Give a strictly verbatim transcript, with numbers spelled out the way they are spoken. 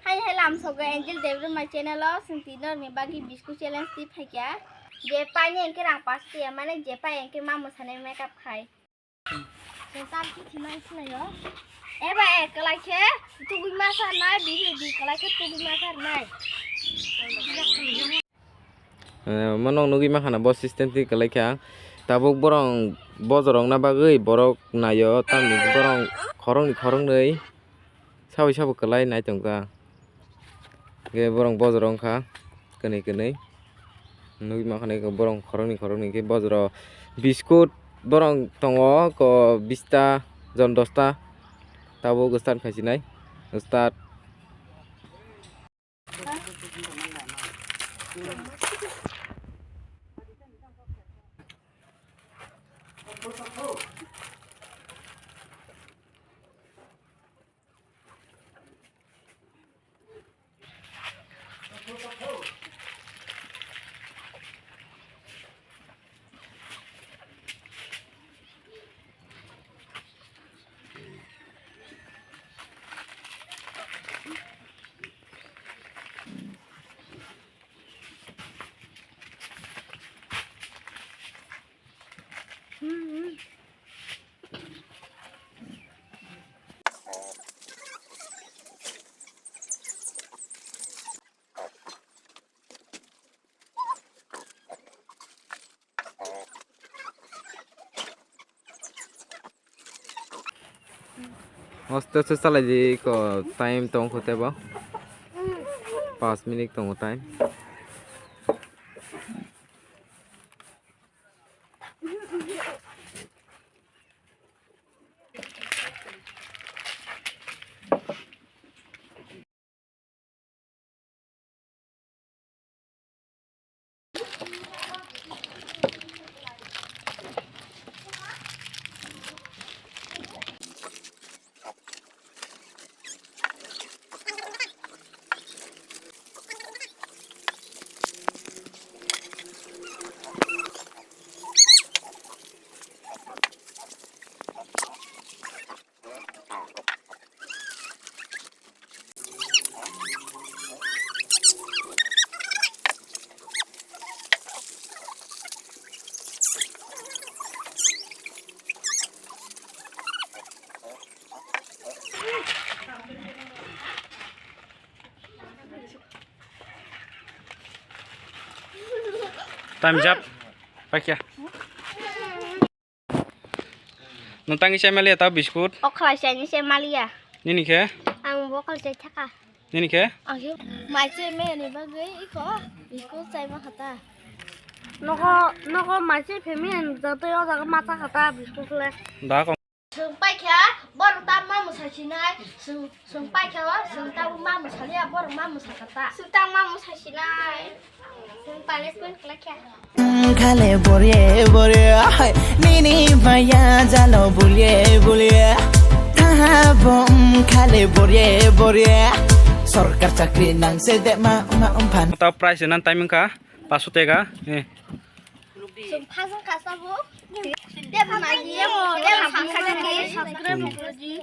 Hai hai lam sogo Angel Debbarma channel o, chwng tini norokni bagwi biscuit challenge twi phaikha. Je paini hwnkhe rang paanch tiya, mane je pai hwnkhe ma mwsani makeup khai. Chwng tam kithi nai khwlaio. Eba e kwlai khe tugui ma sarnai, bi bi kwlai khe tugui ma sarnai. Eh, omo nog nugui mankha na, bo system twi kwlai kha. Tabuk borok bojor rokna bagwi borok naio, tamni borok khoroknwi khoroknwi sabai sabo kwlai nai tongkha. Hwnkhe borok bojor wngkha kwnwi kwnwi. Nugui mankha na borok khoroknwi khoroknwi khe bojoro biscuit borok tongo ko bista jon dosta. Tabuk start khaisinai, start. Aste aste salai di ko, time tong kho tebo. Pas minute tongo time. Time's up. Paikha. Nwng tangwi chai maliya ta biscuit? O khlai chaini chai maliya. Nini khe? Ang bo khlai chai thaka. Nini khe? Ang khe mai chai mani bagwi iko biscuit chai ma khata. Nogo, nogo mai chai phemi ang jatoi o jaga ma cha khata biscuit le. Da kong. Chwng paikha borok ta ma mwsai sinai, chwng, chwng paikha o, chwng ta ma mwsaliya, borok ma mwsa khata. Chwng ta ma mwsai sinai. Chwng punishment khlai kha. Khale borye borye, hai, nini maya jalo bulye bulye. Taha bom khale borye borye. Sorkar chakri nang se de ma, ma umphan. Ta price nan timing kha, paso tega. Eh. Chwng phasong kha sabo. Tebo nai ye mo, tebo phasong kha ni. Subscribe mo ji.